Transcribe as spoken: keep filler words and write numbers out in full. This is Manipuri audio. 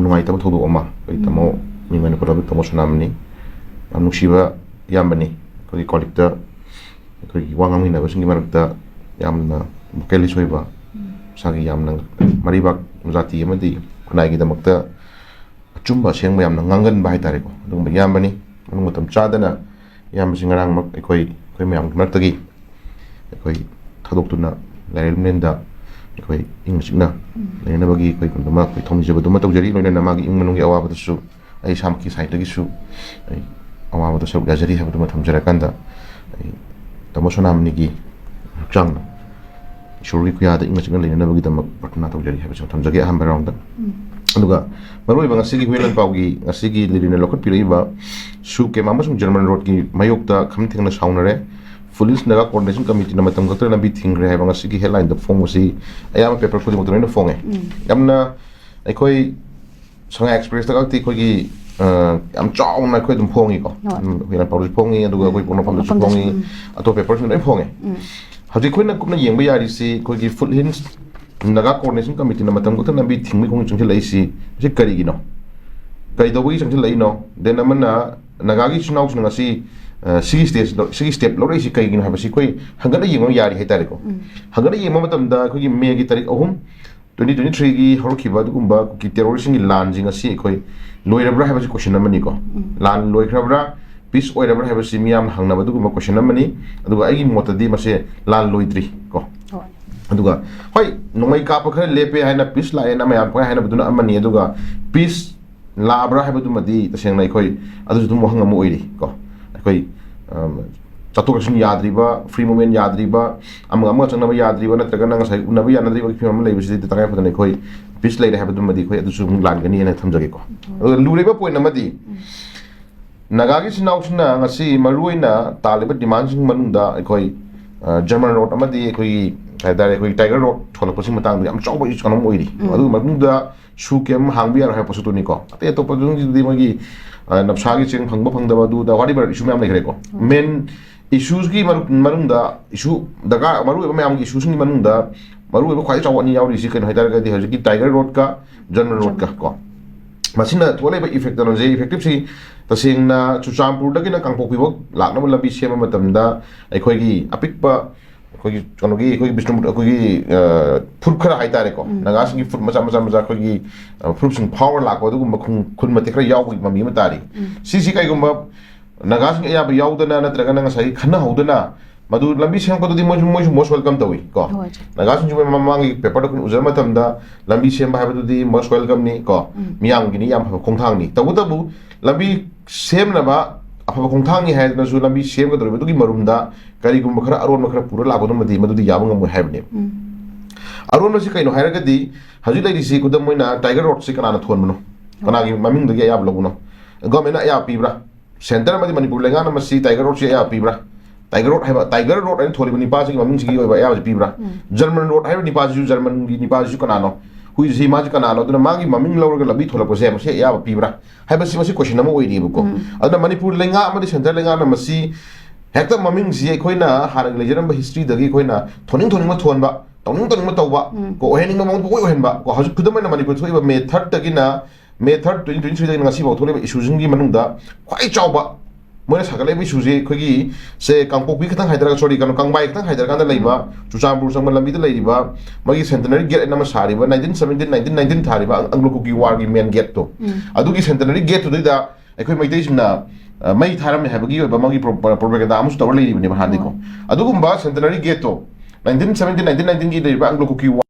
ꯅꯨꯡꯉꯥꯏꯇꯕ ꯊꯧꯗꯣꯛ ꯑꯃ ꯑꯩꯈꯣꯏ ꯇꯥꯃꯣ, ꯃꯤꯡ ꯑꯣꯏꯅ ꯄꯜꯂꯕꯗ ꯇꯥꯃꯣ ꯁꯣꯅꯥꯃꯅꯤ, ꯌꯥꯝ ꯅꯨꯡꯁꯤꯕ ꯏꯌꯥꯝꯕꯅꯤ꯫ ꯑꯩꯈꯣꯏꯒꯤ ꯀꯣꯂꯤꯛꯇ ꯑꯩꯈꯣꯏꯒꯤ ꯋꯥ ꯉꯥꯡꯃꯤꯟꯅꯕꯁꯤꯡꯒꯤ ꯃꯔꯛꯇ ꯌꯥꯝꯅ ꯚꯣꯀꯦꯂꯤꯁ ꯑꯣꯏꯕ, ꯃꯁꯥꯒꯤ ꯌꯥꯝꯅ ꯃꯔꯩꯕꯥꯛ ꯖꯥꯇꯤ ꯑꯃꯗꯤ ꯈꯨꯟꯅꯥꯏꯒꯤꯗꯃꯛꯇ ꯑꯆꯨꯝꯕ ꯑꯁꯦꯡꯕ ꯌꯥꯝꯅ ꯉꯥꯡꯒꯟꯕ ꯍꯥꯏꯇꯥꯔꯦꯀꯣ, ꯑꯗꯨꯒꯨꯝꯕ ꯏꯌꯥꯝꯕꯅꯤ꯫ ꯃꯅꯨꯡ ꯃꯇꯝ ꯆꯥꯗꯅ ꯏꯌꯥꯝꯕꯁꯤ ꯉꯔꯥꯡꯃꯛ ꯑꯩꯈꯣꯏ, ꯑꯩꯈꯣꯏ ꯃꯌꯥꯝꯒꯤ ꯃꯔꯛꯇꯒꯤ ꯑꯩꯈꯣꯏ ꯊꯥꯗꯣꯛꯇꯨꯅ ꯂꯥꯏꯔꯦꯝꯂꯦꯟꯗ ꯑꯩꯈꯣꯏ ꯏꯪꯅ ꯆꯤꯛꯅ ꯂꯩꯅꯅꯕꯒꯤ ꯑꯩꯈꯣꯏ ꯀꯩꯅꯣꯃ ꯑꯩꯈꯣꯏ ꯊꯧꯅꯤꯖꯕꯗꯨꯃ ꯇꯧꯖꯔꯤ꯫ ꯂꯣꯏꯅꯅ ꯃꯥꯒꯤ ꯏꯃꯨꯡ ꯃꯅꯨꯡꯒꯤ ꯑꯋꯥꯕꯗꯁꯨ ꯑꯩ ꯏꯁꯥꯃꯛꯀꯤ ꯁꯥꯏꯠꯇꯒꯤꯁꯨ ꯑꯩ ꯑꯋꯥꯕꯗ ꯁꯔꯨꯛ ꯌꯥꯖꯔꯤ ꯍꯥꯏꯕꯗꯨꯃ ꯊꯝꯖꯔꯀꯥꯟꯗ, ꯑꯩ ꯇꯥꯃꯣ ꯁꯣꯅꯥꯃꯅꯤꯒꯤ ꯍꯛꯆꯥꯡꯗ ꯏꯁꯣꯔꯒꯤ ꯈꯨꯌꯥꯗ ꯏꯪꯅ ꯆꯤꯛꯅ ꯂꯩꯅꯅꯕꯒꯤꯗꯃꯛ ꯄ꯭ꯔꯊꯅꯥ ꯇꯧꯖꯔꯤ ꯍꯥꯏꯕꯁꯤꯃ ꯊꯝꯖꯒꯦ ꯑꯍꯥꯟꯕ ꯔꯥꯎꯟꯗ꯫ ꯑꯗꯨꯒ ꯃꯔꯨꯑꯣꯏꯕ ꯉꯁꯤꯒꯤ ꯍꯨꯏꯌꯦꯟ ꯂꯥꯟꯄꯥꯎꯒꯤ, ꯉꯁꯤꯒꯤ ꯂꯤꯂꯤꯅ ꯂꯧꯈꯠꯄꯤꯔꯛꯏꯕ ꯁꯨ ꯀꯦꯝ ꯑꯃꯁꯨꯡ ꯖꯔꯃꯟ ꯔꯣꯗꯀꯤ ꯃꯥꯌꯣꯛꯇ ꯈꯝ ꯊꯦꯡꯅ ꯁꯥꯎꯅꯔꯦ꯫ ꯐꯨꯂꯤꯁ ꯅꯥꯒꯥ ꯀꯣꯑꯣꯔꯗꯤꯅꯦꯁꯟ ꯀꯃꯤꯇꯤꯅ ꯃꯇꯝ ꯈꯛꯇꯗ ꯂꯝꯕꯤ ꯊꯤꯡꯈ꯭ꯔꯦ ꯍꯥꯏꯕ ꯉꯁꯤꯒꯤ ꯍꯦꯗꯂꯥꯏꯟꯗ ꯐꯣꯡꯕꯁꯤ ꯑꯌꯥꯝꯕ ꯄꯦꯄꯔ ꯈꯨꯗꯤꯡꯃꯛꯇ ꯂꯣꯏꯅ ꯐꯣꯡꯉꯦ꯫ ꯌꯥꯝꯅ ꯑꯩꯈꯣꯏ ꯁꯉꯥꯏ ꯑꯦꯛꯁꯄ꯭ꯔꯦꯁꯇ ꯈꯛꯇꯤ ꯑꯩꯈꯣꯏꯒꯤ, ꯑ, ꯌꯥꯝ ꯆꯥꯎꯅ ꯑꯩꯈꯣꯏ ꯑꯗꯨꯝ ꯐꯣꯡꯉꯤꯀꯣ꯫ ꯍꯣꯏ꯫ ꯎꯝ, ꯑꯩꯈꯣꯏ ꯂꯥꯟꯄꯥꯎꯗꯁꯨ ꯐꯣꯡꯉꯤ, ꯑꯗꯨꯒ ꯑꯩꯈꯣꯏ ꯄꯣꯛꯅꯐꯝꯗꯁꯨ ꯄꯣꯛꯅꯐꯝꯗꯁꯨ, ꯐꯣꯡꯉꯤ, ꯎꯝ꯫ ꯑꯇꯣꯞꯄ ꯄꯦꯄꯔꯁꯤꯡ ꯂꯣꯏ ꯐꯣꯡꯉꯦ꯫ ꯎꯝ꯫ ꯍꯧꯖꯤꯛ ꯑꯩꯈꯣꯏꯅ ꯀꯨꯞꯅ ꯌꯦꯡꯕ ꯌꯥꯔꯤꯁꯤ ꯑꯩꯈꯣꯏꯒꯤ ꯐꯨꯠ ꯍꯤꯜꯁ ꯅꯥꯒꯥ ꯀꯣꯑꯣꯔꯗꯤꯅꯦꯁꯟ ꯀꯃꯤꯇꯤꯅ ꯃꯇꯝ ꯈꯛꯇ ꯂꯝꯕꯤ ꯊꯤꯡꯕꯒꯤ ꯈꯣꯡꯖꯪ ꯆꯪꯁꯤꯜꯂꯛꯏꯁꯤ, ꯃꯁꯤ ꯀꯔꯤꯒꯤꯅꯣ? ꯀꯩꯗꯧꯕꯒꯤ ꯆꯪꯁꯤꯜꯂꯛꯏꯅꯣ? Then ꯑꯃꯅ ꯅꯥꯒꯥꯒꯤ ꯏꯆꯤꯟ ꯏꯅꯥꯎꯁꯤꯡꯅ ꯉꯁꯤ, ꯑ, ꯁꯤꯒꯤ ꯁ꯭ꯇꯦꯖ ꯂꯧ-, ꯁꯤꯒꯤ ꯁ꯭ꯇꯦꯞ ꯂꯧꯔꯛꯏꯁꯤ ꯀꯩꯒꯤꯅꯣ ꯍꯥꯏꯕꯁꯤ ꯑꯩꯈꯣꯏ ꯍꯪꯒꯠꯅ ꯌꯦꯡꯕ ꯌꯥꯔꯤ ꯍꯥꯏꯇꯥꯔꯦꯀꯣ꯫ ꯎꯝ꯫ ꯍꯪꯒꯠꯅ ꯌꯦꯡꯕ ꯃꯇꯝꯗ ꯑꯩꯈꯣꯏꯒꯤ ꯃꯦꯒꯤ ꯇꯥꯔꯤꯛ ꯑꯍꯨꯝ, twenty twenty-threeꯒꯤ ꯍꯧꯔꯛꯈꯤꯕ ꯑꯗꯨꯒꯨꯝꯕ ꯀꯨꯀꯤ ꯇꯦꯔꯣꯔꯤꯁꯁꯤꯡꯒꯤ ꯂꯥꯟꯁꯤꯡ ꯑꯁꯤ ꯑꯩꯈꯣꯏ ꯂꯣꯏꯔꯕ꯭ꯔꯥ ꯍꯥꯏꯕꯁꯤ ꯀꯣꯏꯁꯟ ꯑꯃꯅꯤꯀꯣ꯫ ꯎꯝ꯫ ꯂꯥꯟ ꯂꯣꯏꯈ꯭ꯔꯕ꯭ꯔꯥ, ꯄꯤꯁ ꯑꯣꯏꯔꯕ꯭ꯔꯥ ꯍꯥꯏꯕꯁꯤ ꯃꯤꯌꯥꯝꯅ ꯍꯪꯅꯕ ꯑꯗꯨꯒꯨꯝꯕ ꯀꯣꯏꯁꯟ ꯑꯃꯅꯤ꯫ ꯑꯗꯨꯒ ꯑꯩꯒꯤ ꯃꯣꯠꯇꯗꯤ ꯃꯁꯦ ꯂꯥꯟ ꯂꯣꯏꯗ꯭ꯔꯤ ꯀꯣ꯫ ꯍꯣꯏ꯫ ꯑꯗꯨꯒ ꯍꯣꯏ, ꯅꯣꯡꯃꯩ ꯀꯥꯞꯄ ꯈꯔ ꯂꯦꯞꯄꯦ ꯍꯥꯏꯅ ꯄꯤꯁ ꯂꯥꯛꯑꯦꯅ ꯃꯌꯥꯝ ꯄꯪꯍꯥꯏ ꯍꯥꯏꯅꯕꯗꯨꯅ ꯑꯃꯅꯤ, ꯑꯗꯨꯒ ꯄꯤꯁ ꯂꯥꯛꯑꯕ꯭ꯔꯥ ꯍꯥꯏꯕꯗꯨꯃꯗꯤ ꯇꯁꯦꯡꯅ ꯑꯩꯈꯣꯏ ꯑꯗꯨꯁꯨ ꯑꯗꯨꯝ ꯋꯥꯍꯪ ꯑꯃ ꯑꯣꯏꯔꯤ ꯀꯣ꯫ ꯑꯩꯈꯣꯏ, ꯑꯝ, ꯆꯠꯊꯣꯛ ꯆꯠꯁꯤꯟ ꯌꯥꯗ꯭ꯔꯤꯕ, ꯐ꯭ꯔꯤ ꯃꯨꯞꯃꯦꯟ ꯌꯥꯗ꯭ꯔꯤꯕ, ꯑꯃꯒ ꯑꯃꯒ ꯆꯪꯅꯕ ꯌꯥꯗ꯭ꯔꯤꯕ, ꯅꯠꯇ꯭ꯔꯒꯅ ꯉꯁꯥꯏ ꯎꯅꯕ ꯌꯥꯅꯗ꯭ꯔꯤꯕꯒꯤ ꯐꯤꯕꯝ ꯑꯃ ꯂꯩꯕꯁꯤꯗꯤ ꯇꯉꯥꯏ ꯐꯗꯅ ꯑꯩꯈꯣꯏ ꯄꯤꯁ ꯂꯩꯔꯦ ꯍꯥꯏꯕꯗꯨꯃꯗꯤ ꯑꯩꯈꯣꯏ ꯑꯗꯨꯁꯨ ꯑꯃꯨꯛ ꯂꯥꯟꯒꯅꯤ ꯍꯥꯏꯅ ꯊꯝꯖꯒꯦꯀꯣ꯫ ꯑꯗꯨꯒ ꯂꯨꯔꯤꯕ ꯄꯣꯏꯟ ꯑꯃꯗꯤ, ꯅꯥꯒꯥꯒꯤ ꯏꯆꯤꯟ ꯏꯅꯥꯎꯁꯤꯡꯅ ꯉꯁꯤ ꯃꯔꯨꯑꯣꯏꯅ ꯇꯥꯜꯂꯤꯕ ꯗꯤꯃꯥꯟꯁꯤꯡ ꯃꯅꯨꯡꯗ ꯑꯩꯈꯣꯏ, ꯑ, ꯖꯔꯃꯟ ꯔꯣꯗ ꯑꯃꯗꯤ ꯑꯩꯈꯣꯏꯒꯤ, ꯀꯩ ꯍꯥꯏꯇꯥꯔꯦ, ꯑꯩꯈꯣꯏꯒꯤ ꯇꯥꯏꯒꯔ ꯔꯣꯗ ꯊꯣꯛꯂꯛꯄꯁꯤꯒꯤ ꯃꯇꯥꯡꯗ ꯌꯥꯝ ꯆꯥꯎꯕ ꯏꯁꯨ ꯑꯃ ꯑꯣꯏꯔꯤ꯫ ꯎꯝ꯫ ꯑꯗꯨꯒꯤ ꯃꯇꯨꯡꯗ ꯁꯨ ꯀꯦꯝ ꯍꯥꯡꯕ ꯌꯥꯔꯣꯏ ꯍꯥꯏꯕ ꯄꯣꯠꯁꯛꯇꯨꯅꯤꯀꯣ꯫ ꯑꯇꯩ ꯑꯇꯣꯞꯄꯗꯨꯗꯤ ꯃꯣꯏꯒꯤ, ꯑ, ꯅꯞꯁꯥꯒꯤ ꯆꯦꯡ ꯐꯪꯕ ꯐꯪꯗꯕ ꯑꯗꯨꯗ whatever ꯏꯁꯨ ꯃꯌꯥꯝ ꯂꯩꯈ꯭ꯔꯦꯀꯣ꯫ ꯎꯝ꯫ ꯃꯦꯟ ꯏꯁꯨꯁꯀꯤ ꯃꯅꯨꯡ-, ꯃꯅꯨꯡꯗ ꯏꯁꯨ ꯗꯔꯀꯥꯔ, ꯃꯔꯨꯑꯣꯏꯕ ꯃꯌꯥꯝꯒꯤ ꯏꯁꯨꯁꯤꯡꯒꯤ ꯃꯅꯨꯡꯗ ꯃꯔꯨꯑꯣꯏꯕ ꯈ꯭ꯋꯥꯏꯗꯒꯤ ꯆꯥꯎꯕ ꯑꯅꯤ ꯌꯥꯎꯔꯤꯁꯤ ꯀꯩꯅꯣ ꯍꯥꯏꯇꯥꯔꯒꯗꯤ ꯍꯧꯖꯤꯛꯀꯤ ꯇꯥꯏꯒꯔ ꯔꯣꯗꯀ ꯖꯔꯃꯟ ꯔꯣꯗꯀ ꯀꯣ꯫ ꯃꯁꯤꯅ ꯊꯣꯛꯍꯜꯂꯤꯕ ꯏꯐꯦꯛ, ꯀꯩꯅꯣꯁꯦ, ꯏꯐꯦꯛꯇꯤꯞꯁꯤ ꯇꯁꯦꯡꯅ ꯆꯨꯔꯆꯥꯟꯄꯨꯔꯗꯒꯤꯅ ꯀꯥꯡꯄꯣꯛꯄꯤꯐꯥꯎ ꯂꯥꯛꯅꯕ ꯂꯝꯕꯤ ꯁꯦꯝꯕ ꯃꯇꯝꯗ ꯑꯩꯈꯣꯏꯒꯤ ꯑꯄꯤꯛꯄ, ꯑꯩꯈꯣꯏꯒꯤ ꯀꯩꯅꯣꯒꯤ, ꯑꯩꯈꯣꯏꯒꯤ ꯕꯤꯁꯅꯨꯄꯨꯔ, ꯑꯩꯈꯣꯏꯒꯤ, ꯑ, ꯐꯨꯔꯨꯞ ꯈꯔ ꯍꯥꯏꯇꯥꯔꯦꯀꯣ, ꯎꯝ꯫ ꯅꯥꯒꯥꯁꯤꯡꯒꯤ ꯐꯨꯔꯨꯞ ꯃꯆꯥ ꯃꯆꯥ ꯃꯆꯥ, ꯑꯩꯈꯣꯏꯒꯤ, ꯑ, ꯐꯨꯔꯨꯞꯁꯤꯡ ꯐꯥꯎꯔ ꯂꯥꯛꯄ ꯑꯗꯨꯒꯨꯝꯕ ꯈꯨꯟ, ꯈꯨꯟ ꯃꯇꯦꯛ ꯈꯔ ꯌꯥꯎꯕꯒꯤ ꯃꯃꯤ ꯑꯃ ꯇꯥꯔꯤ꯫ ꯎꯝ꯫ ꯁꯤꯁꯤ ꯀꯩꯒꯨꯝꯕ ꯅꯥꯒꯥꯁꯤꯡ ꯑꯌꯥꯕ ꯌꯥꯎꯗꯅ ꯅꯠꯇ꯭ꯔꯒꯅ ꯉꯁꯥꯏꯒꯤ ꯈꯟꯅꯍꯧꯗꯅ ꯃꯗꯨ ꯂꯝꯕꯤ ꯁꯦꯝꯃꯛꯄꯗꯨꯗꯤ ꯃꯣꯏꯁꯨ, ꯃꯣꯏꯁꯨ most welcome ꯇꯧꯏ ꯀꯣ꯫ ꯍꯣꯏ꯫ ꯅꯥꯒꯥꯁꯤꯡꯁꯨ ꯃꯣꯏ ꯃꯃꯥꯡꯒꯤ ꯄꯦꯄꯔꯗ ꯑꯩꯈꯣꯏꯅ ꯎꯖꯕ ꯃꯇꯝꯗ ꯂꯝꯕꯤ ꯁꯦꯝꯕ ꯍꯥꯏꯕꯗꯨꯗꯤ most welcome ꯅꯤ ꯀꯣ꯫ ꯎꯝ꯫ ꯃꯤꯌꯥꯝꯒꯤꯅꯤ, ꯌꯥꯝ ꯐꯕ ꯈꯣꯡꯊꯥꯡꯅꯤ꯫ ꯇꯧꯕꯇꯕꯨ ꯂꯝꯕꯤ ꯁꯦꯝꯅꯕ ꯑꯐꯕ ꯈꯣꯡꯊꯥꯡꯅꯤ ꯍꯥꯏꯗꯨꯅꯁꯨ ꯂꯝꯕꯤ ꯁꯦꯝꯒꯗꯧꯔꯤꯕꯗꯨꯒꯤ ꯃꯔꯨꯝꯗ ꯀꯔꯤꯒꯨꯝꯕ ꯈꯔ ꯑꯔꯣꯟꯕ ꯈꯔ ꯄꯨꯔ ꯂꯥꯛꯄꯗꯨꯃꯗꯤ ꯃꯗꯨꯗꯤ ꯌꯥꯕ ꯉꯝꯃꯣꯏ ꯍꯥꯏꯕꯅꯦꯕ꯫ ꯎꯝ꯫ ꯑꯔꯣꯟꯕꯁꯤ ꯀꯩꯅꯣ ꯍꯥꯏꯔꯒꯗꯤ ꯍꯧꯖꯤꯛ ꯂꯩꯔꯤꯁꯤ, ꯈꯨꯗꯝ ꯑꯣꯏꯅ, ꯇꯥꯏꯒꯔ ꯔꯣꯗꯁꯤ ꯀꯅꯥꯅ ꯊꯣꯟꯕꯅꯣ? ꯀꯅꯥꯒꯤ ꯃꯃꯤꯡꯗꯒꯤ ꯑꯌꯥꯕ ꯂꯧꯕꯅꯣ? ꯒꯣꯔꯃꯦꯟꯅ ꯑꯌꯥꯕ ꯄꯤꯕ꯭ꯔꯥ? ꯁꯦꯟꯇꯔ ꯑꯃꯗꯤ ꯃꯅꯤꯄꯨꯔ ꯂꯩꯉꯥꯛꯅ ꯃꯁꯤ ꯇꯥꯏꯒꯔ ꯔꯣꯗꯁꯤ ꯑꯌꯥꯕ ꯄꯤꯕ꯭ꯔꯥ? ꯇꯥꯏꯒꯔ ꯔꯣꯗ ꯍꯥꯏꯕ, ꯇꯥꯏꯒꯔ ꯔꯣꯗ ꯍꯥꯏꯅ ꯊꯣꯜꯂꯤꯕ ꯅꯤꯄꯥꯁꯤꯒꯤ ꯃꯃꯤꯡꯁꯤꯒꯤ ꯑꯣꯏꯕ ꯑꯌꯥꯕꯁꯤ ꯄꯤꯕ꯭ꯔꯥ? ꯎꯝ꯫ ꯖꯔꯃꯟ ꯔꯣꯗ ꯍꯥꯏꯔꯤꯕ ꯅꯤꯄꯥꯁꯤꯁꯨ, ꯖꯔꯃꯟꯒꯤ ꯅꯤꯄꯥꯁꯤꯁꯨ ꯀꯅꯥꯅꯣ? ꯍꯨꯏꯁꯤ ꯃꯥꯁꯤ ꯀꯅꯥꯅꯣ? ꯑꯗꯨꯅ ꯃꯥꯒꯤ ꯃꯃꯤꯡ ꯂꯧꯔꯒ ꯂꯝꯕꯤ ꯊꯣꯜꯂꯛꯄꯁꯦ ꯃꯁꯤ ꯑꯌꯥꯕ ꯄꯤꯕ꯭ꯔꯥ ꯍꯥꯏꯕꯁꯤ, ꯃꯁꯤ ꯀꯣꯏꯁꯟ ꯑꯃ ꯑꯣꯏꯔꯤꯕꯀꯣ꯫ ꯎꯝ꯫ ꯑꯗꯨꯅ ꯃꯅꯤꯄꯨꯔ ꯂꯩꯉꯥꯛ ꯑꯃꯗꯤ ꯁꯦꯟꯇꯔ ꯂꯩꯉꯥꯛꯅ ꯃꯁꯤ ꯍꯦꯛꯇ ꯃꯃꯤꯡꯁꯤ ꯑꯩꯈꯣꯏꯅ ꯍꯥꯟꯅꯒꯤ ꯂꯩꯖꯔꯝꯕ ꯍꯤꯁꯇ꯭ꯔꯤꯗꯒꯤ ꯑꯩꯈꯣꯏꯅ ꯊꯣꯟꯅꯤꯡ ꯊꯣꯟꯅꯤꯡꯕ ꯊꯣꯟꯕ, ꯇꯧꯅꯤꯡ ꯇꯧꯅꯤꯡꯕ ꯇꯧꯕ, ꯎꯝ꯫ ꯀꯣ, ꯑꯣꯏꯍꯟꯅꯤꯡꯕ ꯃꯑꯣꯡꯗ ꯄꯪꯑꯣꯏ ꯑꯣꯏꯍꯟꯕ꯫ ꯀꯣ, ꯍꯧꯖꯤꯛ ꯈꯨꯗꯝ ꯑꯣꯏꯅ ꯃꯅꯤꯄꯨꯔ ꯊꯣꯛꯏꯕ ꯃꯦ ꯊꯥꯔꯠꯇꯒꯤꯅ, ꯃꯦ ꯊꯥꯔꯠ, ꯇ꯭ꯋꯦꯟꯇꯤ ꯇ꯭ꯋꯦꯟꯇꯤ ꯊ꯭ꯔꯤꯗꯒꯤꯅ ꯉꯁꯤꯐꯥꯎ ꯊꯣꯛꯂꯤꯕ ꯏꯁꯨꯁꯤꯡꯒꯤ ꯃꯅꯨꯡꯗ ꯈ꯭ꯋꯥꯏ ꯆꯥꯎꯕ ꯃꯣꯏꯅ ꯁꯥꯒꯠꯂꯛꯏꯕ ꯏꯁꯨꯁꯦ ꯑꯩꯈꯣꯏꯒꯤ, ꯁꯦ, ꯀꯥꯡꯄꯣꯛꯄꯤ ꯈꯤꯇꯪ ꯍꯥꯏꯗꯔꯒ, ꯁꯣꯔꯤ, ꯀꯩꯅꯣ, ꯀꯪꯕꯥꯏ ꯈꯤꯇꯪ ꯍꯥꯏꯗꯔꯀꯥꯟꯗ ꯂꯩꯕ, ꯎꯝ꯫ ꯆꯨꯔꯆꯥꯟꯄꯨꯔ ꯆꯪꯕ ꯂꯝꯕꯤꯗ ꯂꯩꯔꯤꯕ, ꯃꯣꯏꯒꯤ ꯁꯦꯟꯇꯅꯔꯤ ꯒꯦꯠ ꯑꯅ ꯑꯃ ꯁꯥꯔꯤꯕ, ꯅꯥꯏꯟꯇꯤꯟ ꯁꯕꯦꯟꯇꯤꯟ, ꯅꯥꯏꯟꯇꯤꯟ ꯅꯥꯏꯟꯇꯤꯟ ꯊꯥꯔꯤꯕ ꯑꯪ-, ꯑꯪꯒ꯭ꯂꯣ ꯀꯨꯀꯤ ꯋꯥꯔꯒꯤ ꯃꯦꯟ ꯒꯦꯠꯇꯣ, ꯎꯝ꯫ ꯑꯗꯨꯒꯤ ꯁꯦꯟꯇꯅꯔꯤ ꯒꯦꯠꯇꯨꯗꯩꯗ ꯑꯩꯈꯣꯏ ꯃꯩꯇꯩꯁꯤꯡꯅ, ꯑ, ꯃꯩ ꯊꯥꯔꯝꯃꯦ ꯍꯥꯏꯕꯒꯤ ꯑꯣꯏꯕ ꯃꯥꯒꯤ ꯄ꯭ꯔꯣ-, ꯄ꯭ꯔꯣꯄꯒꯦꯟꯗꯥ ꯑꯃꯁꯨ ꯇꯧꯔ ꯂꯩꯔꯤꯕꯅꯦꯕ ꯍꯥꯟꯅꯗꯤꯀꯣ꯫ ꯍꯣꯏ꯫ ꯑꯗꯨꯒꯨꯝꯕ ꯁꯦꯟꯇꯅꯔꯤ ꯒꯦꯠꯇꯣ, ꯅꯥꯏꯟꯇꯤꯟ ꯁꯕꯦꯟꯇꯤꯟ, ꯅꯥꯏꯟꯇꯤꯟ ꯅꯥꯏꯟꯇꯤꯟꯒꯤ ꯂꯩꯔꯤꯕ ꯑꯪꯒ꯭ꯂꯣ ꯀꯨꯀꯤ ꯋꯥꯔ